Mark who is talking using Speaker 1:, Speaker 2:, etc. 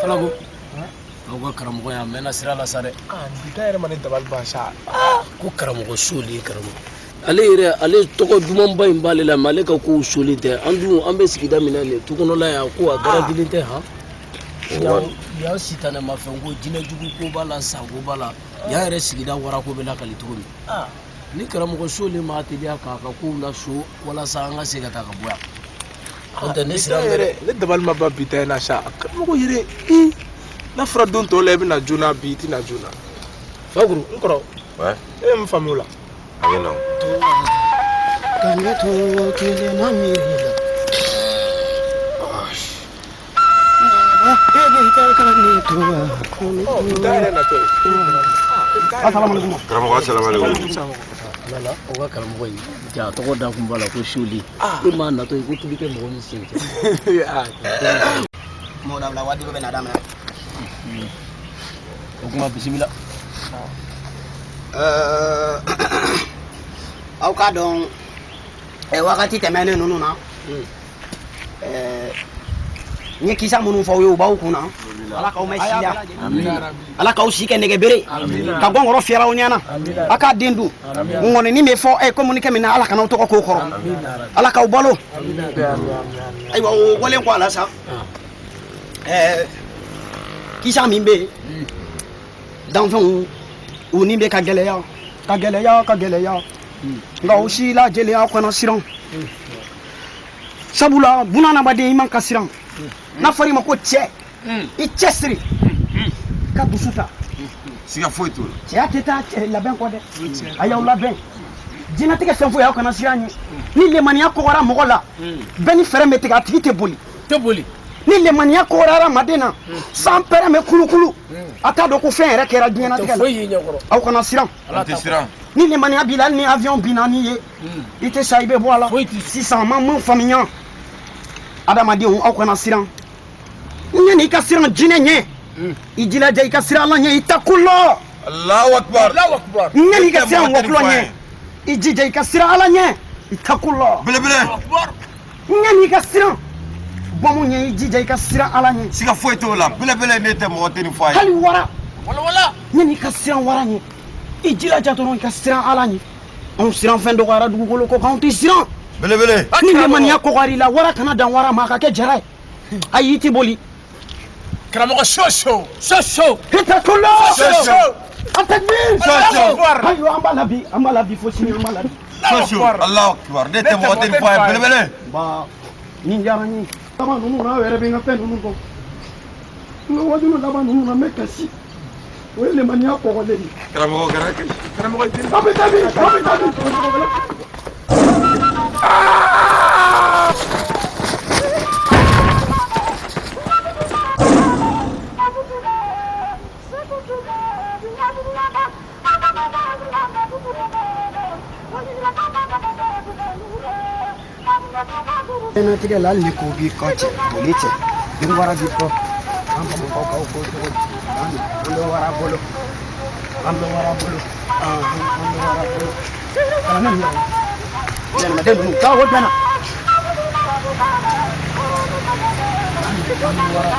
Speaker 1: Falago, aw ka karamɔgɔ y'a mɛnna sira la sa dɛ.
Speaker 2: Bi ta yɛrɛ ma ne dabali ban sa.
Speaker 1: Ko karamɔgɔ soli ye karamɔgɔ. Ale yɛrɛ, ale tɔgɔ dumanba in b'ale la, mais ale ka kow soli tɛ. An dun, an bɛ sigida min na nin ye, tu kɔnɔla yan, ko a garantilen tɛ han. Yan sitanɛ ma fɛn ko, jinɛ jugu ko b'a la, sa ko b'a la. Yan yɛrɛ sigida warako bɛ lakali cogo min. Ni karamɔgɔ soli ma teliya k'a ka kow laso walasa an ka se ka taa ka bɔ yan. N'o tɛ ne siran bɛ dɛ.
Speaker 2: Ne dabali ma ban bi ta in na sa. Karamɔgɔ yɛrɛ, i n'a fɔra don tɔw la i bɛ na joona, bi i tɛ na joona.
Speaker 1: Fakuru.
Speaker 2: N kɔrɔ. E ye mun faamu o la?
Speaker 3: A bɛ na.
Speaker 1: Ka ne to kelen na miiri la.
Speaker 2: Bi ta yɛrɛ natɔ ye.
Speaker 1: Asalaamaaleykum.
Speaker 3: Karamɔgɔ, asalaamaaleykum.
Speaker 1: Lala, o ka karamɔgɔ in ja tɔgɔ da kun b'a la ko soli. E m'a natɔ ye ko tulu tɛ mɔgɔ min sen cɛ.
Speaker 4: Mɔgɔ dabila waati dɔ bɛ na daminɛ.
Speaker 1: O kuma, bisimila.
Speaker 4: Aw k'a dɔn, wagati tɛmɛnen ninnu na, n ye kisa minnu fɔ aw ye, u b'aw kun na. Ala k'aw mɛn si la, Ala k'aw si kɛ nɛgɛbere ka gɔngɔrɔ fiyɛra aw ɲɛna, a k'a den dun. Ŋɔnini bɛ fɔ ɛ communiqué min na, Ala kana aw tɔgɔ k'o kɔrɔ, Ala k'aw balo. Ayiwa, o bɔlen kɔ a la sa, kisa min bɛ yen, danfɛnw u ni bɛ ka gɛlɛya, ka gɛlɛya, ka gɛlɛya, nka o si lajɛlen, aw kana siran, sabula bunadamaden, i man ka siran. N'a fɔra i ma ko cɛ, i cɛ siri, ka dusu ta.
Speaker 3: Siga foyi t'o la.
Speaker 4: Cɛya tɛ taa labɛn kɔ dɛ. A y'aw labɛn diɲɛnatigɛ fɛn foyi, aw kana siran ɲɛ. Ni lemaniya kɔgɔra mɔgɔ la, bɛɛ ni fɛɛrɛ bɛ tigɛ, a tigi tɛ boli.
Speaker 1: Tɛ boli.
Speaker 4: Ni lemaniya kɔgɔra hadamaden na, san pɛrɛn bɛ kulukulu, a t'a dɔn ko fɛn yɛrɛ kɛra diɲɛnatigɛ la.
Speaker 1: Foyi y'i ɲɛkɔrɔ.
Speaker 4: Aw kana siran.
Speaker 3: An tɛ siran.
Speaker 4: Ni lemaniya b'i la, hali ni avion binna n'i ye, i tɛ sa, i bɛ bɔ a la.
Speaker 1: Foyi t'i.
Speaker 4: Sisan ma mun faamuya? Adamadenw, aw kana siran. Yanni i ka siran jinɛ ɲɛ, i jilaja i ka siran Ala ɲɛ. I ta ko lɔ.
Speaker 3: Allahu akbar.
Speaker 2: Allahu akbar.
Speaker 4: Yanni i ka siran wɔkulɔ ɲɛ, i jija i ka siran Ala ɲɛ. I ta ko lɔ.
Speaker 3: Belebele.
Speaker 4: Yanni i ka siran bɔmu ɲɛ, i jija i ka siran Ala ɲɛ.
Speaker 3: Siga foyi t'o la. Belebele, ne tɛ mɔgɔ tɛ nin fɔ a ye.
Speaker 4: Hali wara, yanni i ka siran wara ɲɛ, i jilaja dɔrɔn i ka siran Ala ɲɛ. Anw siran fɛn dɔgɔyara dugukolo kɔ kan, anw tɛ siran.
Speaker 3: Belebele.
Speaker 4: Ni lemaniya kɔgɔr'i la, wara kana dan wara ma, a ka kɛ jara ye. Ayi, i tɛ boli.
Speaker 2: Karamɔgɔ so so.
Speaker 1: So so.
Speaker 4: Itakolo.
Speaker 3: So so.
Speaker 4: An takbir.
Speaker 3: So so.
Speaker 4: Ayiwa, an b'a la bi, an b'a la bi fo sini, an b'a la bi.
Speaker 3: So so. Allahu akbar. Ne tɛ mɔgɔ tɛ nin fɔ a ye. Belebele.
Speaker 4: Ba, nin diyara n ye. Laban ninnu na, aw yɛrɛ bɛ n ka fɛn ninnu dɔn. N ka wajulu laban ninnu na, n bɛ kasi. O ye lemaniya kɔgɔlen ye.
Speaker 3: Karamɔgɔ kɛra kasi.
Speaker 2: Karamɔgɔ i
Speaker 4: Aw bɛ taa min? Aw bɛ taa min? Diɲɛnatigɛ la, hali ni ko b'i kɔ cɛ, boli cɛ, ni wara b'i kɔ, an bamakɔkaw ko cogo di? An bɛ wara bolo, an bɛ wara bolo, an bɛ wara bolo. Kana ne minɛ, yɛlɛmaden ninnu taa o gɛnna. An bɛ wara.